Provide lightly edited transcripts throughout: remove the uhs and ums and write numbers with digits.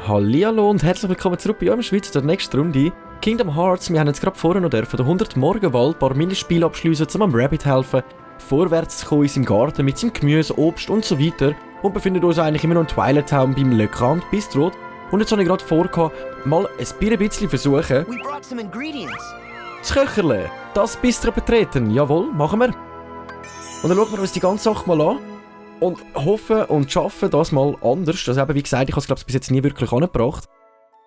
Hallihallo und herzlich willkommen zurück bei eurem Schweiz der nächsten Runde. Kingdom Hearts, wir haben jetzt gerade vorher noch den 100-Morgen-Wald, ein paar Minispiele abschliessen, um am Rabbit helfen, vorwärts zu kommen in seinem Garten mit seinem Gemüse, Obst und so weiter und befinden uns eigentlich immer noch in Twilight Town beim Le Grand Bistro. Und jetzt habe ich gerade vor, mal ein bisschen versuchen, das Köcherle, das Bistro betreten. Jawohl, machen wir. Und dann schauen wir uns die ganze Sache mal an. Und hoffen und schaffen das mal anders. Also eben, wie gesagt, ich habe es glaube ich bis jetzt nie wirklich angebracht.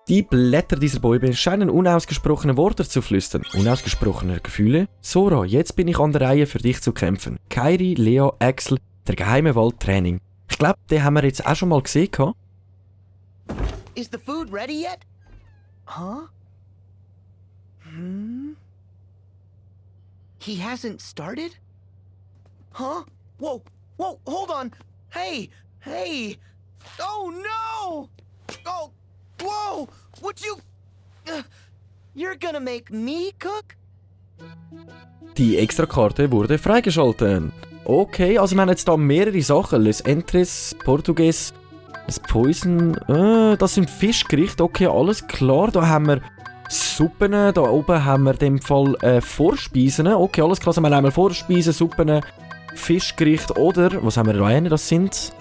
Die Blätter dieser Bäume scheinen unausgesprochene Worte zu flüstern. Unausgesprochene Gefühle. Sora, jetzt bin ich an der Reihe für dich zu kämpfen. Kairi, Lea, Axel, der geheime Wald Training. Ich glaube, den haben wir jetzt auch schon mal gesehen. Is the food ready yet? Huh? He hasn't started? Huh? Whoa! Whoa, hold on! Hey! Oh no! Oh, whoa! Would you... you're gonna make me cook? Die Extrakarte wurde freigeschaltet. Okay, also wir haben jetzt da mehrere Sachen. Les Entres, Portugues, das Poison, das sind Fischgerichte. Okay, alles klar. Da haben wir Suppen, da oben haben wir in dem Fall Vorspeisen. Okay, alles klar. Also wir haben einmal Vorspeisen, Suppen, Fischgericht oder, was haben wir da rein? Das sind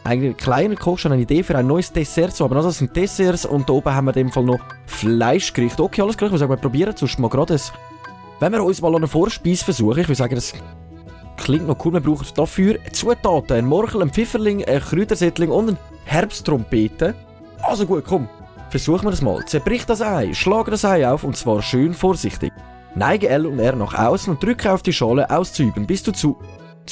eigentlich kleine Koch schon eine Idee für ein neues Dessert zu haben. Also das sind Desserts und da oben haben wir in dem Fall noch Fleischgericht. Okay, alles klar, ich würde sagen, wir probieren sonst mal gerade ein, wenn wir uns mal an eine Vorspeise versuchen. Ich würde sagen, das klingt noch cool. Wir brauchen dafür Zutaten, ein Morchel, ein Pfifferling, ein Kräutersättling und eine Herbsttrompete. Also gut, komm, versuchen wir das mal. Zerbrich das Ei, schlage das Ei auf und zwar schön vorsichtig. Neige L und R nach außen und drücke auf die Schale auszuüben, bis du zu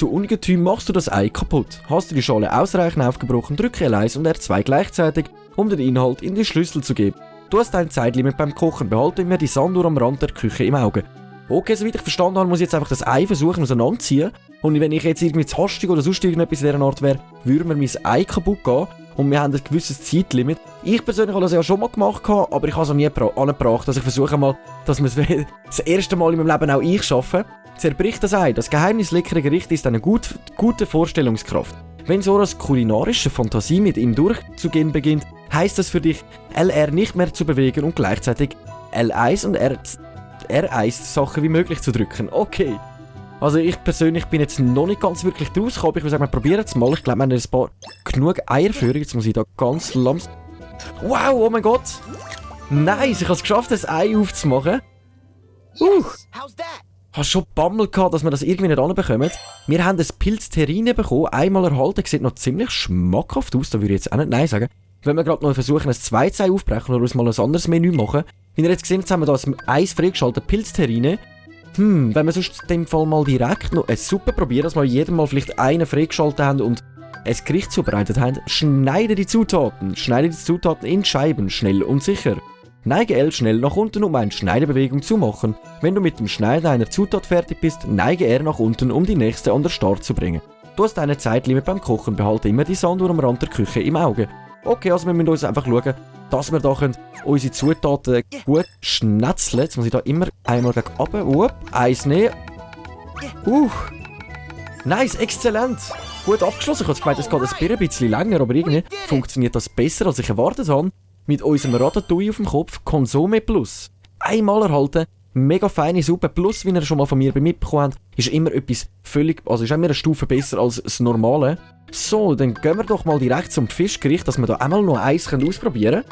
Ungetüm machst du das Ei kaputt. Hast du die Schale ausreichend aufgebrochen, drücke L1 und R2 gleichzeitig, um den Inhalt in die Schlüssel zu geben. Du hast ein Zeitlimit beim Kochen, behalte immer die Sanduhr am Rand der Küche im Auge. Okay, soweit ich verstanden habe, muss ich jetzt einfach das Ei versuchen auseinanderziehen. Und wenn ich jetzt irgendwie zu hastig oder sonst irgendetwas in dieser Art wäre, würde mir mein Ei kaputt gehen. Und wir haben ein gewisses Zeitlimit. Ich persönlich habe das ja schon mal gemacht, aber ich habe es noch nie angebracht. Also ich versuche mal, dass wir es das erste Mal in meinem Leben auch ich schaffe. Zerbrich das Ei. Das geheimnisleckere Gericht ist eine gute Vorstellungskraft. Wenn Soras kulinarische Fantasie mit ihm durchzugehen beginnt, heißt das für dich, LR nicht mehr zu bewegen und gleichzeitig L1 und R1 Sachen wie möglich zu drücken. Okay. Also ich persönlich bin jetzt noch nicht ganz wirklich rausgekommen, aber ich würde sagen, wir probieren es mal. Ich glaube, wir haben ein paar genug Eier für. Jetzt muss ich da ganz langsam... Wow, oh mein Gott! Nice, ich habe es geschafft, das Ei aufzumachen. How's that? Ich hatte schon Bammel gehabt, dass wir das irgendwie nicht anbekommen. Wir haben das Pilz Terrine bekommen, einmal erhalten. Sieht noch ziemlich schmackhaft aus, da würde ich jetzt auch nicht Nein sagen. Wenn wir gerade noch versuchen, ein zweites Ei aufbrechen oder uns mal ein anderes Menü machen. Wie ihr jetzt gesehen habt, haben wir da das Eis freigeschaltet, Pilz Terrine. Wenn wir sonst in dem Fall mal direkt noch eine Suppe probieren, dass wir jedem mal vielleicht einen freigeschaltet haben und ein Gericht zubereitet haben, schneide die Zutaten in Scheiben, schnell und sicher. Neige L schnell nach unten, um eine Schneidebewegung zu machen. Wenn du mit dem Schneiden einer Zutat fertig bist, neige R nach unten, um die nächste an den Start zu bringen. Du hast eine Zeitlimit beim Kochen, behalte immer die Sanduhr am Rand der Küche im Auge. Okay, also wir müssen uns einfach schauen, dass wir da unsere Zutaten gut schnetzeln. Jetzt muss ich da immer einmal gegen runter. Eins nehmen. Nice, exzellent. Gut abgeschlossen. Ich habe gemeint, es geht ein bisschen länger, aber irgendwie funktioniert das besser, als ich erwartet habe. Mit unserem Ratatouille auf dem Kopf, Consome Plus. Einmal erhalten, mega feine Suppe, plus, wie ihr schon mal von mir mitbekommen habt, ist immer etwas ist immer eine Stufe besser als das Normale. So, dann gehen wir doch mal direkt zum Fischgericht, dass wir da einmal noch eins ausprobieren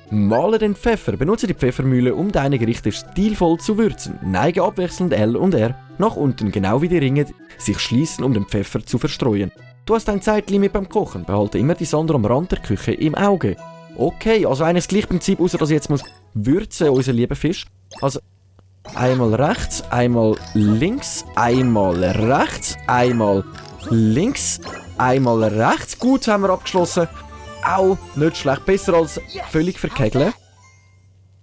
können. Male den Pfeffer. Benutze die Pfeffermühle, um deine Gerichte stilvoll zu würzen. Neige abwechselnd L und R nach unten, genau wie die Ringe sich schließen, um den Pfeffer zu verstreuen. Du hast ein Zeitlimit beim Kochen, behalte immer die Sanduhr am Rand der Küche im Auge. Okay, also eigentlich das gleiche Prinzip, außer dass ich jetzt muss würzen, unser lieber Fisch. Also einmal rechts, einmal links, einmal rechts, einmal links, einmal rechts. Gut, haben wir abgeschlossen. Auch nicht schlecht, besser als völlig verkegeln.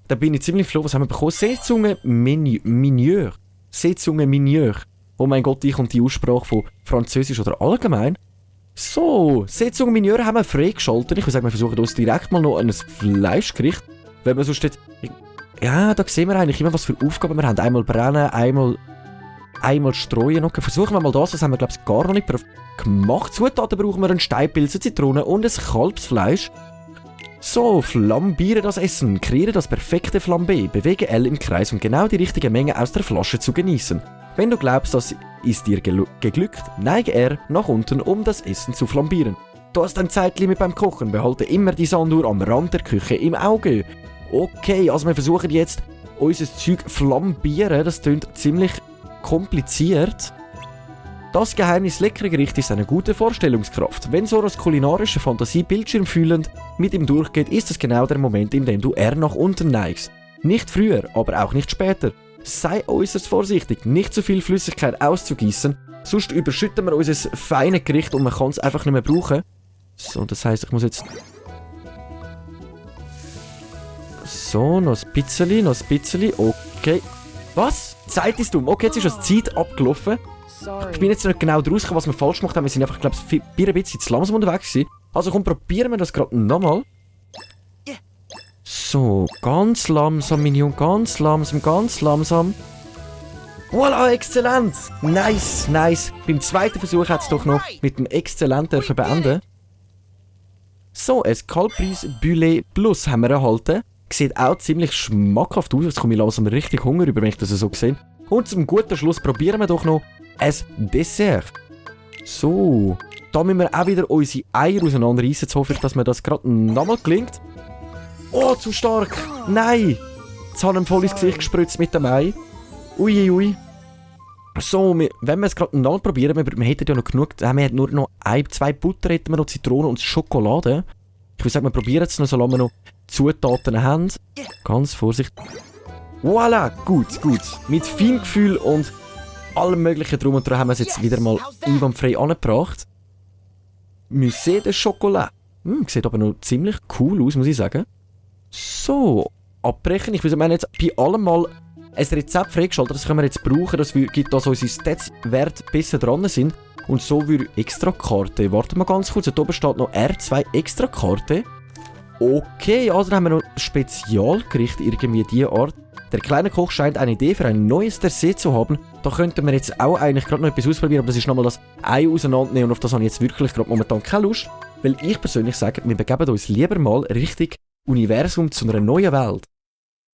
Da bin ich ziemlich froh, was haben wir bekommen? Seezunge Minieur. Seezunge Minieur. Oh mein Gott, ich und die Aussprache von Französisch oder allgemein. So, Seezunge Minieur haben wir freigeschaltet. Ich würde sagen, wir versuchen uns direkt mal noch ein Fleischgericht. Wenn wir sonst Ja, da sehen wir eigentlich immer, was für Aufgaben wir haben. Einmal brennen, einmal streuen. Okay, versuchen wir mal das haben wir, glaube ich, gar noch nicht gemacht. Zutaten brauchen wir einen Steinpilz, Zitrone und ein Kalbsfleisch. So, flambiere das Essen. Kreiere das perfekte Flambé. Bewege L im Kreis, um genau die richtige Menge aus der Flasche zu genießen. Wenn du glaubst, das ist dir geglückt, neige R nach unten, um das Essen zu flambieren. Du hast ein Zeitlimit beim Kochen. Behalte immer die Sanduhr am Rand der Küche im Auge. Okay, also wir versuchen jetzt, unser Zeug flambieren. Das klingt ziemlich kompliziert. Das Geheimnis leckerer Gericht ist eine gute Vorstellungskraft. Wenn Soros kulinarische Fantasie bildschirmfühlend mit ihm durchgeht, ist es genau der Moment, in dem du R nach unten neigst. Nicht früher, aber auch nicht später. Sei äußerst vorsichtig, nicht zu viel Flüssigkeit auszugießen, sonst überschütten wir unser feines Gericht und man kann es einfach nicht mehr brauchen. So, das heisst, ich muss jetzt... So, noch ein bisschen, okay. Was? Die Zeit ist um. Okay, jetzt ist das Zeit abgelaufen. Ich bin jetzt nicht genau draus gekommen, was wir falsch gemacht haben. Wir sind einfach, glaube ich, ein bisschen zu langsam unterwegs gewesen. Also komm, probieren wir das gerade nochmal. So, ganz langsam, Minion, ganz langsam. Voilà, exzellent! Nice. Beim zweiten Versuch hat es doch noch mit dem Exzellent beenden. So, ein Calpris Bullet Plus haben wir erhalten. Sieht auch ziemlich schmackhaft aus. Jetzt komme ich langsam richtig Hunger über, wenn ich das so sehe. Und zum guten Schluss probieren wir doch noch ein Dessert. So, da müssen wir auch wieder unsere Eier auseinanderreißen. Jetzt hoffe ich, dass mir das gerade nochmal gelingt. Oh, zu stark! Nein! Jetzt habe ich ihm voll ins Gesicht gespritzt mit dem Ei. Ui. So, wenn wir es gerade nochmal probieren, wir hätten ja noch genug, wir hätten nur noch 2 Butter, hätten wir noch Zitrone und Schokolade. Ich würde sagen, wir probieren es noch, solange wir noch Zutaten haben. Ganz vorsichtig. Voilà, gut. Mit Feingefühl und allem möglichen drum und dran haben wir es jetzt wieder mal einwandfrei angebracht. Musée de Chocolat. Sieht aber noch ziemlich cool aus, muss ich sagen. So, abbrechen. Ich würde jetzt bei allem mal ein Rezept freigeschaltet. Das können wir jetzt brauchen. Das gibt, dass unsere Stats-Werte besser dran sind. Und so würde Extrakarte. Warte mal ganz kurz. Da oben steht noch R2 Extrakarte. Okay, also dann haben wir noch ein Spezialgericht, irgendwie diese Art. Der kleine Koch scheint eine Idee für ein neues Dessert zu haben. Da könnten wir jetzt auch eigentlich gerade noch etwas ausprobieren, aber das ist nochmal das Ei auseinandernehmen und auf das habe ich jetzt wirklich gerade momentan keine Lust. Weil ich persönlich sage, wir begeben uns lieber mal Richtung Universum zu einer neuen Welt.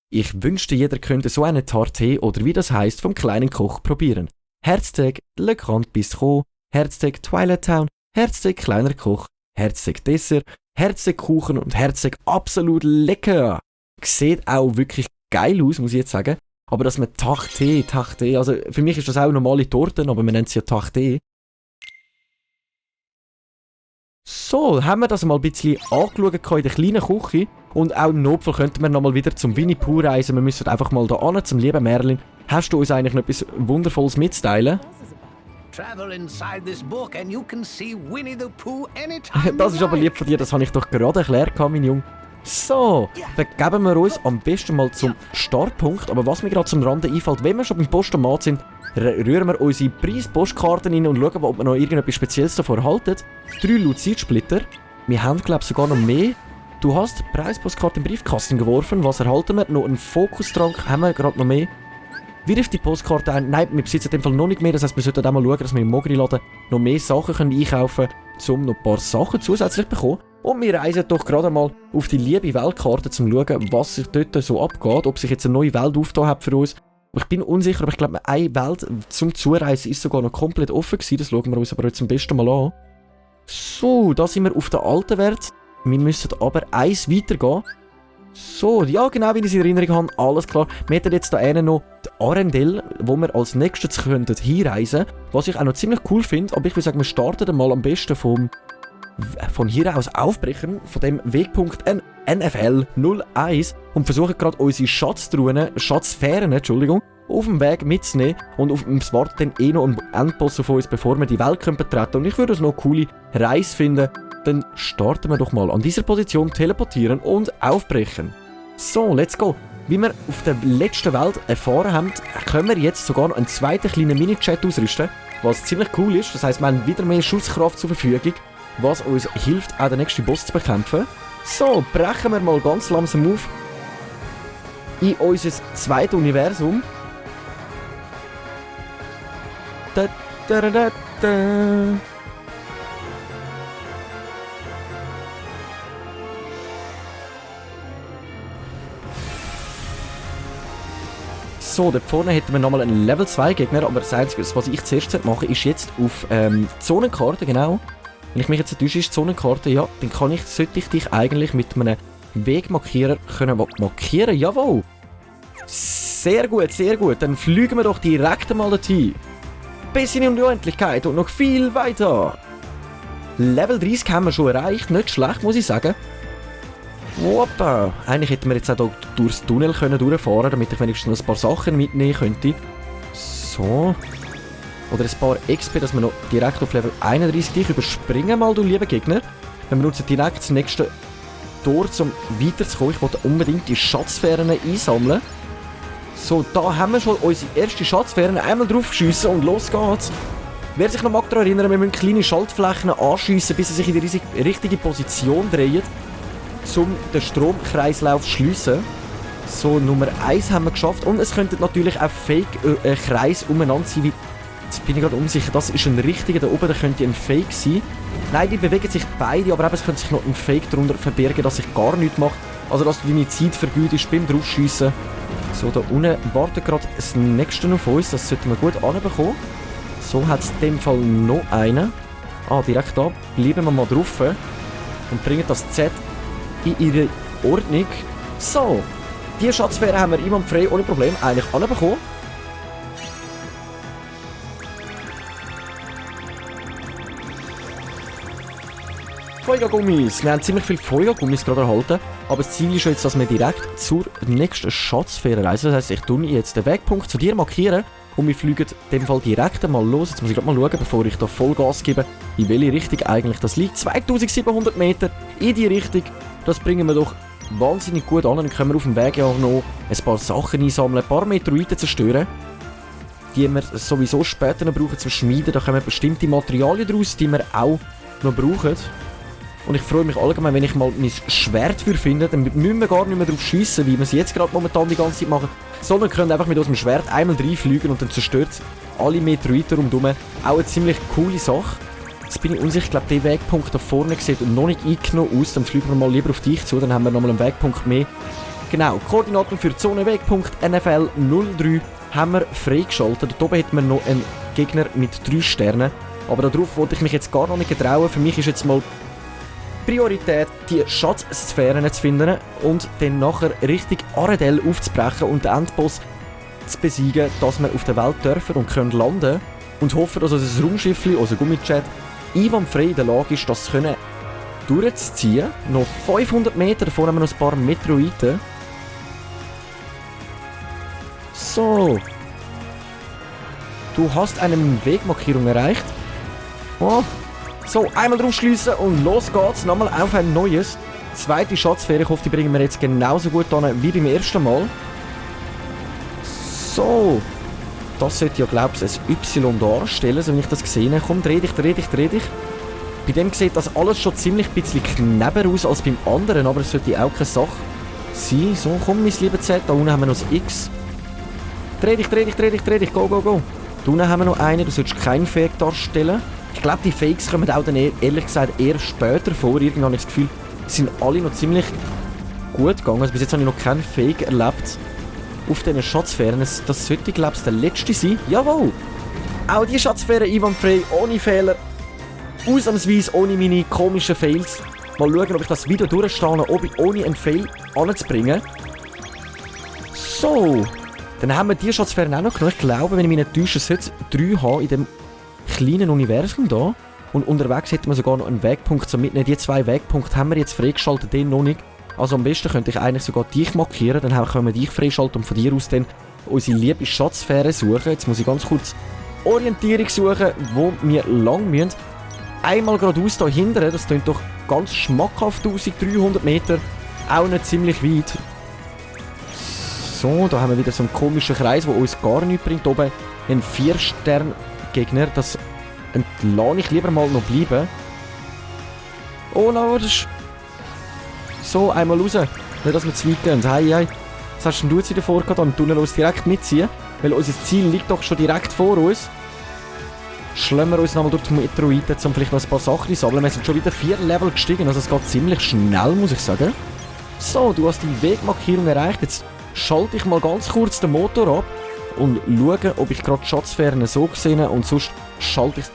Ich wünschte, jeder könnte so eine Tarte oder wie das heisst vom kleinen Koch probieren. Herztag Le Grand Bistro, Herztag Twilight Town, Herztag kleiner Koch, Herztag Dessert, Herztag Kuchen und Herztag absolut lecker. Sieht auch wirklich geil aus, muss ich jetzt sagen. Aber dass man Tarte, also für mich ist das auch normale Torten, aber man nennt sie ja Tarte. So, haben wir das mal ein bisschen angeschaut in der kleinen Küche. Und auch im Notfall könnten wir nochmal wieder zum Winnie Pooh reisen. Wir müssen einfach mal da an zum lieben Merlin. Hast du uns eigentlich noch etwas Wundervolles mitzuteilen? Das ist aber lieb von dir, das habe ich doch gerade erklärt, mein Junge. So, begeben wir uns am besten mal zum Startpunkt. Aber was mir gerade zum Rande einfällt, wenn wir schon beim Postomat sind, rühren wir unsere Preispostkarten rein und schauen, ob wir noch irgendetwas Spezielles davor erhalten. 3 Luzidsplitter. Wir haben, glaube ich, sogar noch mehr. Du hast die Preispostkarte im Briefkasten geworfen. Was erhalten wir? Noch einen Fokustrank. Haben wir gerade noch mehr? Wirf die Postkarte ein. Nein, wir besitzen in dem Fall noch nicht mehr. Das heisst, wir sollten auch mal schauen, dass wir im Mogri-Laden noch mehr Sachen einkaufen können, um noch ein paar Sachen zusätzlich zu bekommen. Und wir reisen doch gerade mal auf die liebe Weltkarte, um zu schauen, was sich dort so abgeht. Ob sich jetzt eine neue Welt aufgetan hat für uns. Ich bin unsicher, aber ich glaube, eine Welt zum Zureisen ist sogar noch komplett offen gewesen. Das schauen wir uns aber jetzt am besten mal an. So, da sind wir auf der alten Welt. Wir müssen aber eins weitergehen. So, ja genau, wie ich es in Erinnerung habe, alles klar. Wir hätten jetzt da noch die Arendelle, wo wir als nächstes hinreisen könnten. Was ich auch noch ziemlich cool finde, aber ich würde sagen, wir starten mal am besten von hier aus aufbrechen, von dem Wegpunkt NFL 01 und versuchen gerade unsere Schatzsphären, auf dem Weg mitzunehmen und es wartet dann noch ein Endboss auf uns, bevor wir die Welt betreten können. Und ich würde es noch eine coole Reise finden. Dann starten wir doch mal an dieser Position, teleportieren und aufbrechen. So, let's go. Wie wir auf der letzten Welt erfahren haben, können wir jetzt sogar noch einen zweiten kleinen Mini-Chat ausrüsten, was ziemlich cool ist. Das heisst, wir haben wieder mehr Schusskraft zur Verfügung, was uns hilft, auch den nächsten Boss zu bekämpfen. So, brechen wir mal ganz langsam auf. in unser zweites Universum. Da, da, da, da, da. So, dort vorne hätten wir nochmal einen Level 2 Gegner, aber das Einzige, was ich zuerst machen ist jetzt auf die Zonenkarte, genau. Wenn ich mich jetzt enttäusche, ist die Zonenkarte, ja, dann sollte ich dich eigentlich mit einem Wegmarkierer markieren, jawohl. Sehr gut, sehr gut, dann fliegen wir doch direkt einmal dorthin. Bis in die Unendlichkeit und noch viel weiter. Level 30 haben wir schon erreicht, nicht schlecht, muss ich sagen. Hoppa. Eigentlich hätten wir jetzt auch durchs Tunnel durchfahren, damit ich wenigstens noch ein paar Sachen mitnehmen könnte. So. Oder ein paar XP, dass wir noch direkt auf Level 31 dich überspringen mal, du lieber Gegner. Wir benutzen direkt das nächste Tor, um weiterzukommen. Ich wollte unbedingt die Schatzsphären einsammeln. So, da haben wir schon unsere erste Schatzsphären. Einmal drauf schiessen und los geht's. Wer sich noch mag daran erinnern, wir müssen kleine Schaltflächen anschiessen, bis sie sich in die richtige Position drehen, um den Stromkreislauf zu schliessen. So, Nummer 1 haben wir geschafft. Und es könnten natürlich auch Fake-Kreise umeinander sein. Jetzt bin ich gerade unsicher, das ist ein richtiger. Da oben könnte ein Fake sein. Nein, die bewegen sich beide, aber eben, es könnte sich noch ein Fake darunter verbergen, dass ich gar nichts mache. Also, dass du deine Zeit vergeudest beim Draufschiessen. So, da unten wartet gerade das nächste auf uns. Das sollten wir gut anbekommen. So hat es in dem Fall noch einen. Ah, direkt da. Bleiben wir mal drauf und bringen das Z in ihre Ordnung. So, die Schatzsphäre haben wir einwandfrei ohne Problem eigentlich anbekommen. Feuergummis. Wir haben ziemlich viele Feuergummis gerade erhalten. Aber das Ziel ist jetzt, dass wir direkt zur nächsten Schatzsphäre reisen. Das heisst, ich tue jetzt den Wegpunkt zu dir markieren. Und wir fliegen in dem Fall direkt einmal los. Jetzt muss ich gerade mal schauen, bevor ich da Vollgas gebe, in welche Richtung eigentlich das liegt. 2700 Meter in die Richtung. Das bringen wir doch wahnsinnig gut an. Dann können wir auf dem Weg ja auch noch ein paar Sachen einsammeln, ein paar Meteoriten zerstören, die wir sowieso später noch brauchen zum Schmieden. Da kommen bestimmte Materialien daraus, die wir auch noch brauchen. Und ich freue mich allgemein, wenn ich mal mein Schwert finde, dann müssen wir gar nicht mehr drauf schiessen, wie wir es jetzt gerade momentan die ganze Zeit machen, sondern können einfach mit unserem Schwert einmal reinfliegen und dann zerstört alle Meteoriten rundherum. Auch eine ziemlich coole Sache. Jetzt bin ich unsicher, ich glaube, der Wegpunkt da vorne sieht noch nicht eingenommen aus, dann fliegen wir mal lieber auf dich zu, dann haben wir nochmal einen Wegpunkt mehr. Genau, Koordinaten für die Zone Wegpunkt NFL 03 haben wir freigeschaltet. Dort oben hätten wir noch einen Gegner mit 3 Sternen, aber darauf wollte ich mich jetzt gar noch nicht getrauen. Für mich ist jetzt mal Priorität, die Schatzsphären zu finden und dann nachher richtig Aredel aufzubrechen und den Endboss zu besiegen, dass wir auf der Welt dürfen und können landen und hoffen, dass unser Raumschiff, unser Gummijet, einwandfrei in der Lage ist, das können durchzuziehen. Noch 500 Meter, davor haben wir noch ein paar Meteoriten. So. Du hast eine Wegmarkierung erreicht. Oh. So, einmal drauf schliessen und los geht's. Nochmal auf ein neues. Zweite Schatzsphäre. Ich hoffe, die bringen wir jetzt genauso gut an wie beim ersten Mal. So. Das sollte ja, glaube ich, ein Y darstellen, so wie ich das gesehen habe. Komm, dreh dich. Bei dem sieht das alles schon ziemlich ein bisschen knapper aus als beim anderen, aber es sollte auch keine Sache sein. So, komm, mein lieber Z. Da unten haben wir noch das X. Dreh dich. Go. Da unten haben wir noch einen. Du solltest keinen Fake darstellen. Ich glaube, die Fakes kommen auch dann ehrlich gesagt eher später vor. Irgendwann habe ich das Gefühl, sind alle noch ziemlich gut gegangen. Also bis jetzt habe ich noch keinen Fake erlebt auf diesen Schatzsphären. Das sollte, glaube ich, der letzte sein. Jawohl! Auch die Schatzsphären einwandfrei, ohne Fehler. Ausnahmsweise ohne meine komischen Fails. Mal schauen, ob ich das Video durchstehe, ob ich ohne einen Fail anzubringen. So! Dann haben wir die Schatzsphären auch noch genommen. Ich glaube, wenn ich mich nicht täusche, sollte es 3 haben in dem kleinen Universum da. Und unterwegs hätten wir sogar noch einen Wegpunkt zum Mitnehmen. Die 2 Wegpunkte haben wir jetzt freigeschaltet, den noch nicht. Also am besten könnte ich eigentlich sogar dich markieren, dann können wir dich freischalten und von dir aus dann unsere liebe Schatzsphäre suchen. Jetzt muss ich ganz kurz Orientierung suchen, wo wir lang müssen. Einmal geradeaus da hinten, das klingt doch ganz schmackhaft, 1300 Meter, auch nicht ziemlich weit. So, da haben wir wieder so einen komischen Kreis, der uns gar nichts bringt. Oben ein 4-Stern-Gegner, das lasse ich lieber mal noch bleiben. Oh no, das ist... So, einmal raus. Nicht, dass wir zu weit gehen. Hei. Was hast denn du jetzt wieder vorgehabt, am Tunnel uns direkt mitziehen? Weil unser Ziel liegt doch schon direkt vor uns. Schlagen wir uns nochmal durch die Metroiden, um vielleicht noch ein paar Sachen sammeln. Wir sind schon wieder 4 Level gestiegen, also es geht ziemlich schnell, muss ich sagen. So, du hast die Wegmarkierung erreicht. Jetzt schalte ich mal ganz kurz den Motor ab und schaue, ob ich gerade Schatzsphären so sehe. Und sonst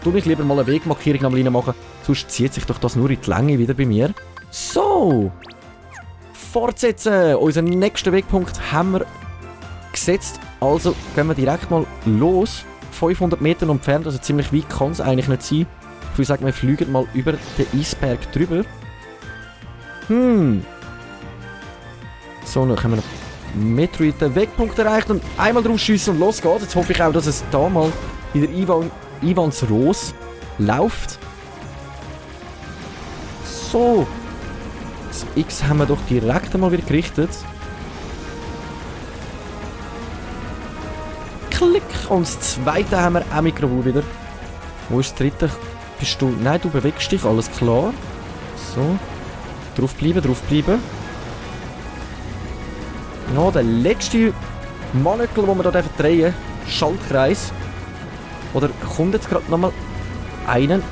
tue ich lieber mal eine Wegmarkierung nochmal reinmachen. Sonst zieht sich doch das nur in die Länge wieder bei mir. So. Fortsetzen. Unseren nächsten Wegpunkt haben wir gesetzt. Also gehen wir direkt mal los. 500 Meter entfernt, also ziemlich weit kann es eigentlich nicht sein. Ich würde sagen, wir fliegen mal über den Eisberg drüber. So, dann haben wir noch Metroid den Wegpunkt erreicht und einmal drauf schiessen und los geht's. Jetzt hoffe ich auch, dass es da mal wieder Ivans Ros läuft. So. Das X haben wir doch direkt einmal wieder gerichtet. Klick. Und das zweite haben wir auch Mikrowell wieder. Wo ist das dritte? Bist du... Nein, du bewegst dich, alles klar. So. Draufbleiben, draufbleiben. Ja, der letzte Manöckel, den wir hier drehen, Schaltkreis. Oder kommt jetzt gerade nochmal einen?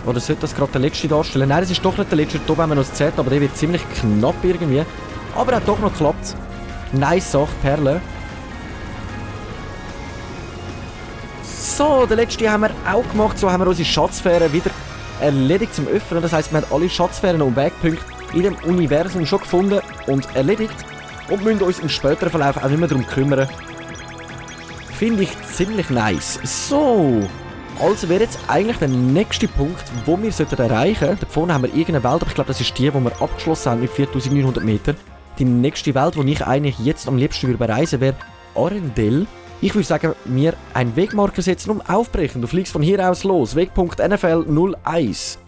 Oder sollte das gerade der letzte darstellen? Nein, das ist doch nicht der letzte. Da haben wir noch das Z, aber der wird ziemlich knapp irgendwie. Aber er hat doch noch geklappt. Nice Sache, Perle. So, den letzten haben wir auch gemacht. So haben wir unsere Schatzsphäre wieder erledigt zum Öffnen. Das heisst, wir haben alle Schatzsphären und Wegpunkte in dem Universum schon gefunden und erledigt. Und müssen uns im späteren Verlauf auch nicht mehr darum kümmern. Finde ich ziemlich nice. So, also wäre jetzt eigentlich der nächste Punkt, wo wir erreichen sollten. Da vorne haben wir irgendeine Welt, aber ich glaube, das ist die, die wir abgeschlossen haben mit 4900 Metern. Die nächste Welt, die ich eigentlich jetzt am liebsten bereisen würde, wäre Arendelle. Ich würde sagen, wir einen Wegmarker setzen und aufbrechen. Du fliegst von hier aus los. Wegpunkt NFL 01.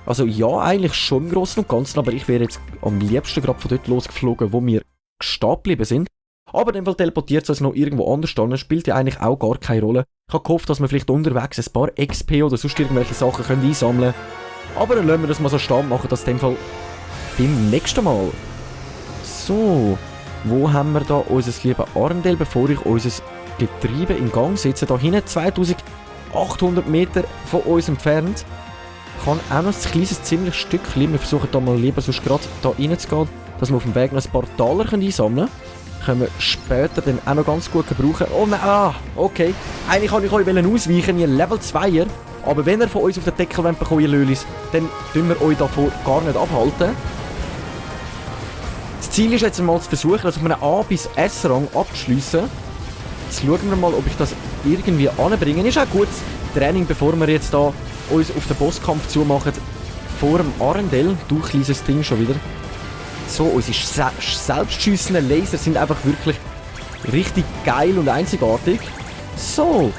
Also ja, eigentlich schon im Großen und Ganzen, aber ich wäre jetzt am liebsten gerade von dort losgeflogen, wo wir stehen geblieben sind. Aber in dem Fall teleportiert es uns noch irgendwo anders hin. Spielt ja eigentlich auch gar keine Rolle. Ich habe gehofft, dass wir vielleicht unterwegs ein paar XP oder sonst irgendwelche Sachen können einsammeln können. Aber dann lassen wir das mal so stehen, machen das in dem Fall beim nächsten Mal. So, wo haben wir da unser liebes Arendelle, bevor ich unser Getriebe in Gang setze? Da hinten 2800 Meter von uns entfernt. Kann auch noch ein kleines ziemlich Stückchen. Wir versuchen da mal lieber sonst gerade da reinzugehen, dass wir auf dem Weg noch ein paar Taler einsammeln können. Können wir später dann auch noch ganz gut gebrauchen. Oh nein, okay. Eigentlich wollte ich euch ausweichen, ihr Level 2er. Aber wenn ihr von uns auf den Deckel bekommt, ihr Lölis, dann tun wir euch davor gar nicht abhalten. Das Ziel ist jetzt mal zu versuchen, dass wir einen A bis S-Rang abschliessen. Jetzt schauen wir mal, ob ich das irgendwie anbringe. Ist auch gut Training, bevor wir jetzt da uns auf den Bosskampf zumachen. Vor dem Arendelle. Du kleines Ding schon wieder. So, unsere selbstschüssenden Laser sind einfach wirklich richtig geil und einzigartig. So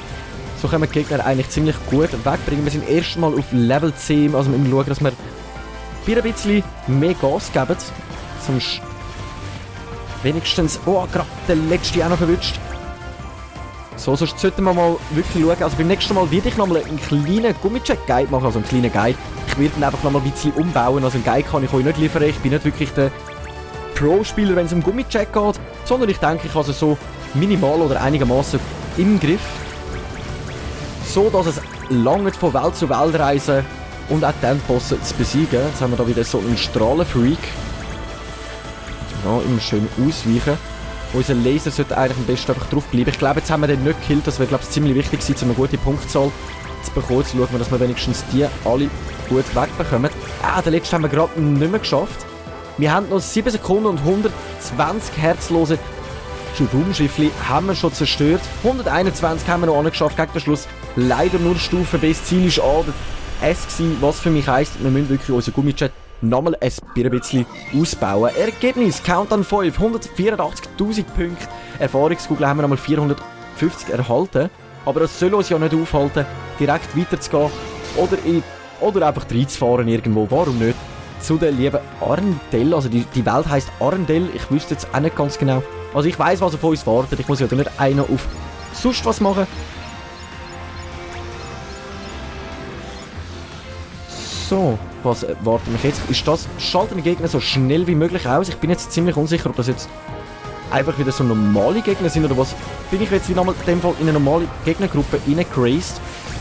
können wir die Gegner eigentlich ziemlich gut wegbringen. Wir sind erstmal auf Level 10, also wir müssen schauen, dass wir ein bisschen mehr Gas geben. Sonst wenigstens, gerade der letzte auch noch verwünscht. So, sonst sollten wir mal wirklich schauen. Also beim nächsten Mal werde ich nochmal einen kleinen Gummicheck-Guide machen, also einen kleinen Guide. Ich werde ihn einfach nochmal ein bisschen umbauen. Also einen Guide kann ich euch nicht liefern. Ich bin nicht wirklich der Pro-Spieler, wenn es um Gummicheck geht. Sondern ich denke, ich habe es so minimal oder einigermaßen im Griff. So, dass es lange von Welt zu Welt reisen und auch den Bossen zu besiegen. Jetzt haben wir da wieder so einen Strahlenfreak. Ja, immer schön ausweichen. Unser Laser sollte eigentlich am besten einfach drauf bleiben. Ich glaube, jetzt haben wir den nicht gekillt. Das wäre, glaube ich, ziemlich wichtig gewesen, um eine gute Punktzahl zu bekommen. Jetzt schauen wir, dass wir wenigstens die alle gut wegbekommen. Den letzten haben wir gerade nicht mehr geschafft. Wir haben noch 7 Sekunden und 120 herzlose Raumschiffli haben wir schon zerstört. 121 haben wir noch angeschafft gegen den Schluss. Leider nur Stufe B. Das Ziel ist A, S gewesen, was für mich heisst, wir müssen wirklich unseren Gummijet nochmal ein bisschen ausbauen. Ergebnis, Countdown 5, 184'000 Punkte. Erfahrungskugel haben wir nochmal 450 erhalten. Aber das soll uns ja nicht aufhalten, direkt weiterzugehen oder einfach reinzufahren irgendwo. Warum nicht? Zu der lieben Arendelle, also die Welt heisst Arendelle. Ich wüsste jetzt auch nicht ganz genau. Also ich weiss, was auf uns wartet. Ich muss ja nicht einer auf sonst was machen. So, was wartet mich jetzt? Ist das, schalten die Gegner so schnell wie möglich aus? Ich bin jetzt ziemlich unsicher, ob das jetzt einfach wieder so normale Gegner sind, oder was? Bin ich jetzt wieder mal in dem Fall in eine normale Gegnergruppe reingeraced?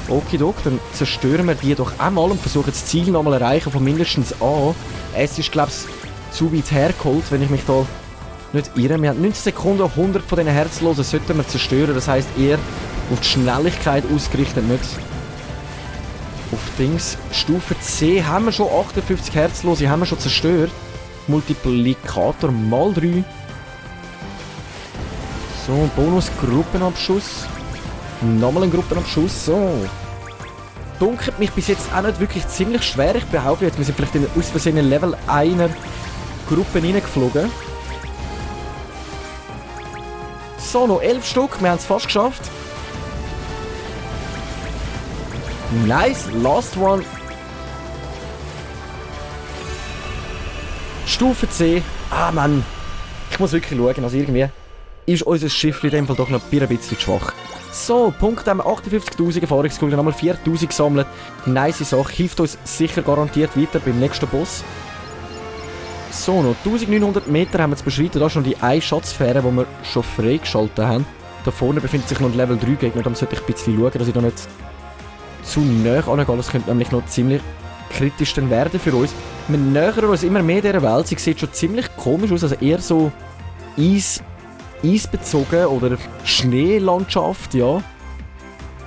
Okidok, dann zerstören wir die doch einmal und versuchen das Ziel nochmal erreichen von mindestens A. Es ist, glaube ich, zu weit hergeholt, wenn ich mich da nicht irre. Wir haben 19 Sekunden, 100 von diesen Herzlosen sollten wir zerstören. Das heisst, eher auf die Schnelligkeit ausgerichtet, nicht auf Dings. Stufe C haben wir schon 58 Herzlose, haben wir schon zerstört. Multiplikator mal 3. So, Bonus-Gruppenabschuss. Nochmal ein Gruppenabschuss. So. Dunkelt mich bis jetzt auch nicht wirklich ziemlich schwer. Ich behaupte jetzt, wir sind vielleicht in aus Versehen Level 1er Gruppe reingeflogen. So, noch 11 Stück. Wir haben es fast geschafft. Nice. Last one. Stufe C. Ah, Mann. Ich muss wirklich schauen. Also irgendwie ist unser Schiff in dem Fall doch noch ein bisschen schwach. So, Punkte haben wir 58'000 Erfahrungskugeln, nochmal 4'000 gesammelt. Nice Sache, hilft uns sicher garantiert weiter beim nächsten Boss. So, noch 1900 Meter haben wir zu beschreiten. Da ist noch die eine Schatzsphäre, die wir schon freigeschaltet haben. Da vorne befindet sich noch ein Level 3 Gegner. Da sollte ich ein bisschen schauen, dass ich da nicht zu nahe angehe. Das könnte nämlich noch ziemlich kritisch dann werden für uns. Wir nähern uns immer mehr dieser Welt. Sie sieht schon ziemlich komisch aus, also eher so eisbezogen oder Schneelandschaft, ja.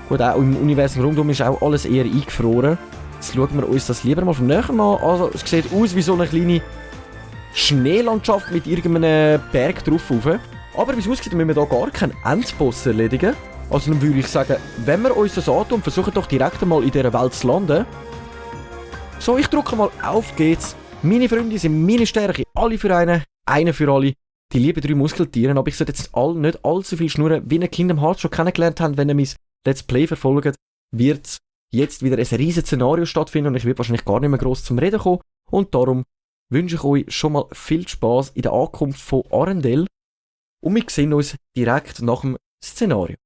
Gut, auch im Universum rundum ist auch alles eher eingefroren. Jetzt schauen wir uns das lieber mal von näher an. Also, es sieht aus wie so eine kleine Schneelandschaft mit irgendeinem Berg drauf. Aber wie es aussieht, müssen wir hier gar keinen Endboss erledigen. Also dann würde ich sagen, wenn wir uns das antun, versuchen doch direkt einmal in dieser Welt zu landen. So, ich drücke mal auf geht's. Meine Freunde sind meine Stärke. Alle für einen, einer für alle. Die lieben 3 Muskeltiere, aber ich sollte jetzt nicht allzu viel schnurren, wie ihr Kingdom Hearts schon kennengelernt habt. Wenn ihr mein Let's Play verfolgt, wird jetzt wieder ein riesiges Szenario stattfinden und ich werde wahrscheinlich gar nicht mehr gross zum Reden kommen. Und darum wünsche ich euch schon mal viel Spaß in der Ankunft von Arendelle. Und wir sehen uns direkt nach dem Szenario.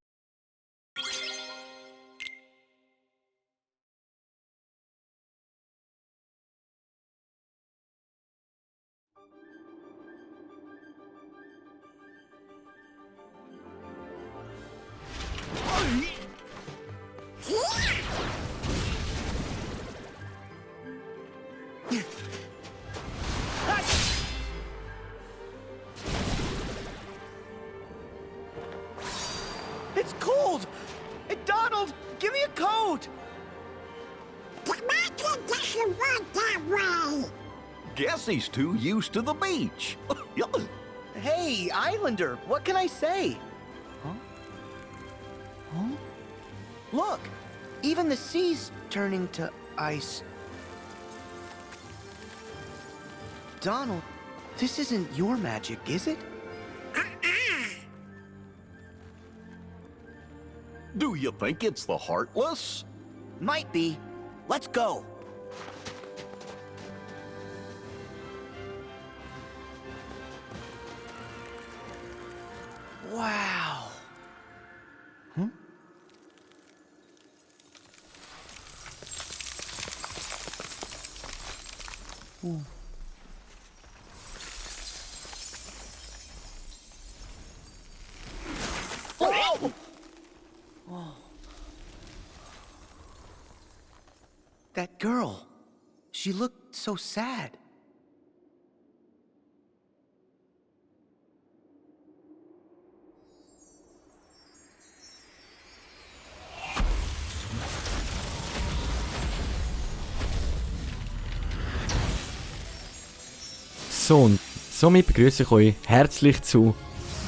It's cold! Hey, Donald, give me a coat! The market doesn't work that way. Guess he's too used to the beach. Hey, Islander, what can I say? Huh? Look, even the sea's turning to ice. Donald, this isn't your magic, is it? Do you think it's the Heartless? Might be. Let's go. Wow. That girl. She looked so sad. So, und somit begrüße ich euch herzlich zu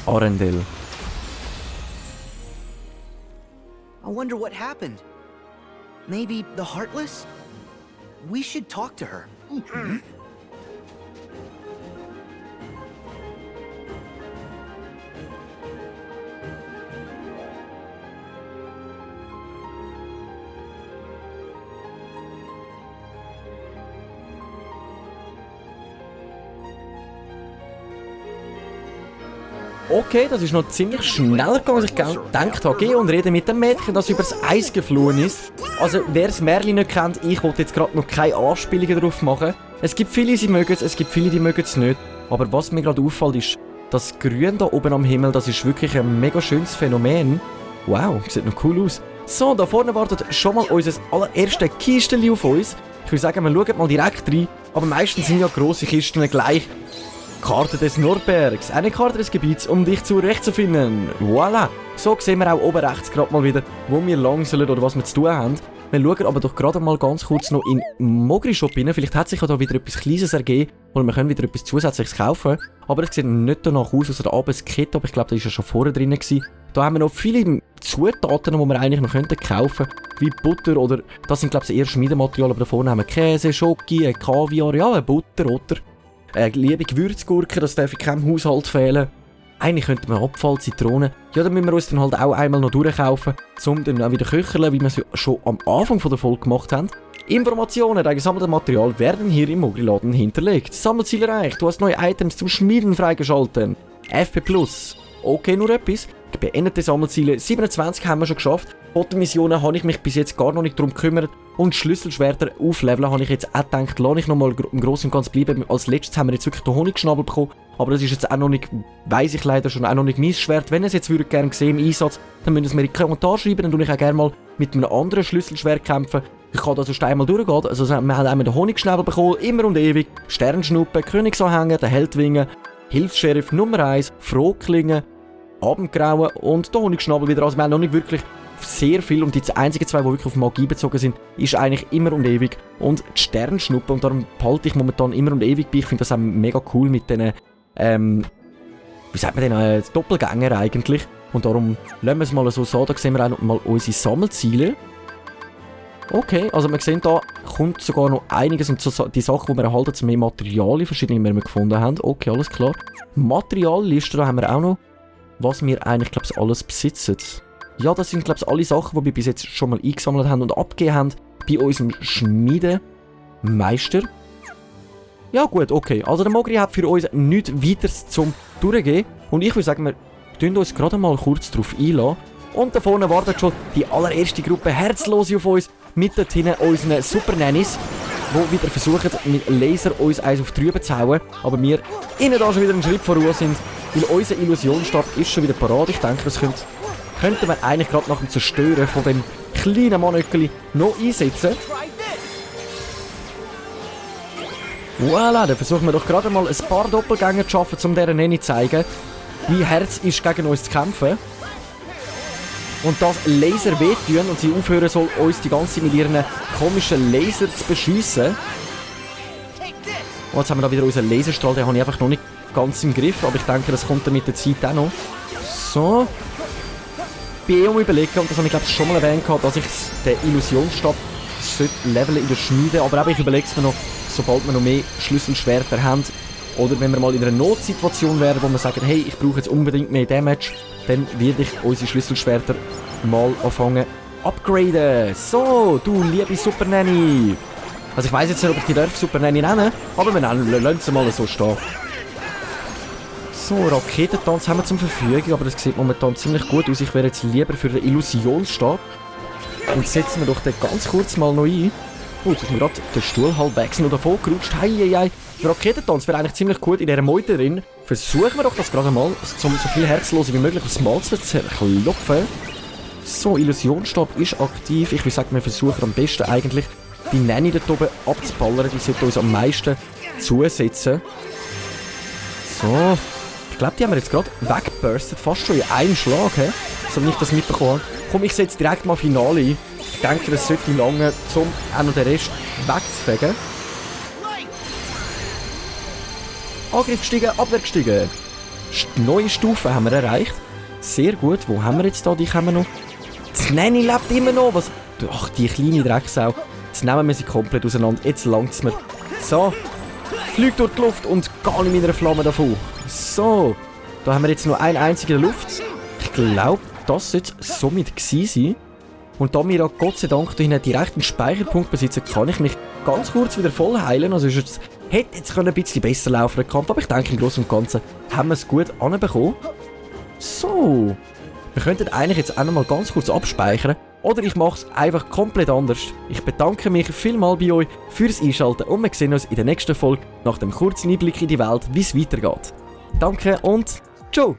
Arendelle. I wonder what happened. Maybe the Heartless? We should talk to her. Okay, das ist noch ziemlich schnell gegangen, als ich gedacht habe. Geh und rede mit dem Mädchen, das übers Eis geflohen ist. Also, wer das Märchen nicht kennt, ich wollte jetzt gerade noch keine Anspielungen darauf machen. Es gibt viele, die mögen es, gibt viele, die mögen es nicht. Aber was mir gerade auffällt, ist, Das Grün da oben am Himmel, das ist wirklich ein mega schönes Phänomen. Wow, sieht noch cool aus. So, da vorne wartet schon mal unser allererstes Kistchen auf uns. Ich würde sagen, wir schauen mal direkt rein. Aber meistens sind ja grosse Kisten gleich. Karte des Nordbergs. Eine Karte des Gebiets, um dich zurechtzufinden. Voilà. So sehen wir auch oben rechts gerade mal wieder, wo wir lang sollen oder was wir zu tun haben. Wir schauen aber doch gerade mal ganz kurz noch in Mogri Shop rein. Vielleicht hat sich ja da wieder etwas Kleines ergeben. Oder wir können wieder etwas Zusätzliches kaufen. Aber es sieht nicht danach aus, außer der Abendskit. Aber ich glaube, da war ja schon vorher drin gewesen. Da haben wir noch viele Zutaten, die wir eigentlich noch kaufen könnten. Wie Butter oder, das sind glaube ich eher Schmiedematerial. Aber da vorne haben wir Käse, Schoki, Kaviar, ja, Butter oder liebe Gewürzgurken, das darf in keinem Haushalt fehlen. Eigentlich könnte man Abfall, Zitronen. Ja, dann müssen wir uns dann halt auch einmal noch durchkaufen, um dann auch wieder köcheln, wie wir es schon am Anfang der Folge gemacht haben. Informationen, dein gesammeltes Material werden hier im Mogri-Laden hinterlegt. Sammelziel erreicht, du hast neue Items zum Schmieden freigeschalten. FP+. Okay, nur etwas. Beendete Sammelziele, 27 haben wir schon geschafft. Fotomissionen habe ich mich bis jetzt gar noch nicht darum gekümmert. Und Schlüsselschwerter aufleveln habe ich jetzt auch gedacht, lasse ich nochmal im Großen und Ganzen bleiben. Als letztes haben wir jetzt wirklich den Honigschnabel bekommen. Aber das ist jetzt auch noch nicht, weiss ich leider schon, auch noch nicht mein Schwert. Wenn ihr es jetzt gerne sehen im Einsatz, dann müsst ihr es mir in die Kommentare schreiben. Dann tue ich auch gerne mal mit einem anderen Schlüsselschwert kämpfen. Ich kann da sonst einmal durchgehen. Also wir haben einmal den Honigschnabel bekommen, immer und ewig. Sternschnuppe, Königsanhänger, der Heldwinge, Hilfs-Sheriff Nummer 1, Frohklinge, Abendgrauen und der Honigschnabel wieder. Also wir haben noch nicht wirklich sehr viel und die einzigen zwei, die wirklich auf Magie bezogen sind, ist eigentlich immer und ewig. Und die Sternschnuppe, und darum behalte ich momentan immer und ewig bei. Ich finde das auch mega cool mit diesen, wie sagt man denn, Doppelgänger eigentlich. Und darum lassen wir es mal so sagen. Da sehen wir auch noch mal unsere Sammelziele. Okay, also wir sehen, da kommt sogar noch einiges und so die Sachen, die wir erhalten, zu mehr Materialien, verschiedene, die wir gefunden haben. Okay, alles klar. Materialliste, da haben wir auch noch, was wir eigentlich, glaube ich, alles besitzen. Ja, das sind, glaube ich, alle Sachen, die wir bis jetzt schon mal eingesammelt haben und abgegeben haben bei unserem Schmiedemeister. Ja gut, okay. Also der Mogri hat für uns nichts weiteres zum Durchgehen. Und ich würde sagen, wir tun uns gerade mal kurz darauf einlassen. Und da vorne wartet schon die allererste Gruppe Herzlose auf uns. Mit dort hinten unseren Super Nannies, die wieder versuchen, mit Laser uns eins auf die Rübe zu hauen. Aber wir innen da schon wieder einen Schritt voraus sind, weil unser Illusionsstab ist schon wieder parat. Ich denke, das könnten wir eigentlich gerade nach dem Zerstören von dem kleinen Mannöckeli noch einsetzen. Voilà, dann versuchen wir doch gerade mal ein paar Doppelgänger zu schaffen, um dieser Nanny zu zeigen, wie Herz ist, gegen uns zu kämpfen. Und das Laser wehtun und sie aufhören soll, uns die ganze Zeit mit ihren komischen Laser zu beschiessen. Und jetzt haben wir da wieder unseren Laserstrahl, den habe ich einfach noch nicht ganz im Griff, aber ich denke, das kommt dann mit der Zeit auch noch. So. Ich bin überlegen, und das habe ich glaube ich schon mal erwähnt, dass ich den Illusionsstab leveln in der Schmiede, aber auch ich überlege es mir noch, sobald wir noch mehr Schlüsselschwerter haben, oder wenn wir mal in einer Notsituation wären, wo wir sagen, hey, ich brauche jetzt unbedingt mehr Damage, dann werde ich unsere Schlüsselschwerter mal anfangen upgraden. So, du liebe Super Nanny. Also ich weiss jetzt nicht, ob ich die Super Nanny nenne, aber wir lassen sie mal so stehen. So, Raketentanz haben wir zur Verfügung, aber das sieht momentan ziemlich gut aus. Ich wäre jetzt lieber für den Illusionsstab. Und setzen wir doch den ganz kurz mal noch ein. Oh, jetzt ist mir gerade der Stuhl halbwegs noch davon gerutscht. Heieiei. Der Raketentanz wäre eigentlich ziemlich gut in dieser Meute drin. Versuchen wir doch das gerade mal, um so viel Herzlose wie möglich aufs Mal zu zerklopfen. So, Illusionsstab ist aktiv. Ich würde sagen, wir versuchen am besten eigentlich die Nanny dort oben abzuballern. Die sollte uns am meisten zusetzen. So. Ich glaube, die haben wir jetzt gerade weggeburstet. Fast schon in einem Schlag, he? So wie ich das mitbekommen habe. Komm, ich setze direkt mal Finale ein. Ich denke, das sollte lange, um auch noch den Rest wegzufegen. Angriff gestiegen, Abwehr gestiegen. Neue Stufe haben wir erreicht. Sehr gut. Wo haben wir jetzt da? Die haben wir noch. Die Nanny lebt immer noch. Was? Ach, die kleine Drecksau. Jetzt nehmen wir sie komplett auseinander. Jetzt langt es mir. So. Fliegt durch die Luft und gar nicht mit einer Flamme davon. So. Da haben wir jetzt nur einen einzigen Luft. Ich glaube, das sollte somit gewesen sein. Und da wir ja Gott sei Dank hier direkt einen Speicherpunkt besitzen, kann ich mich ganz kurz wieder voll heilen. Also hätte jetzt ein bisschen besser laufen der Kampf, aber ich denke im Großen und Ganzen haben wir es gut anbekommen. So. Wir könnten eigentlich jetzt auch noch mal ganz kurz abspeichern. Oder ich mache es einfach komplett anders. Ich bedanke mich vielmals bei euch fürs Einschalten und wir sehen uns in der nächsten Folge nach dem kurzen Einblick in die Welt, wie es weitergeht. Danke und ciao!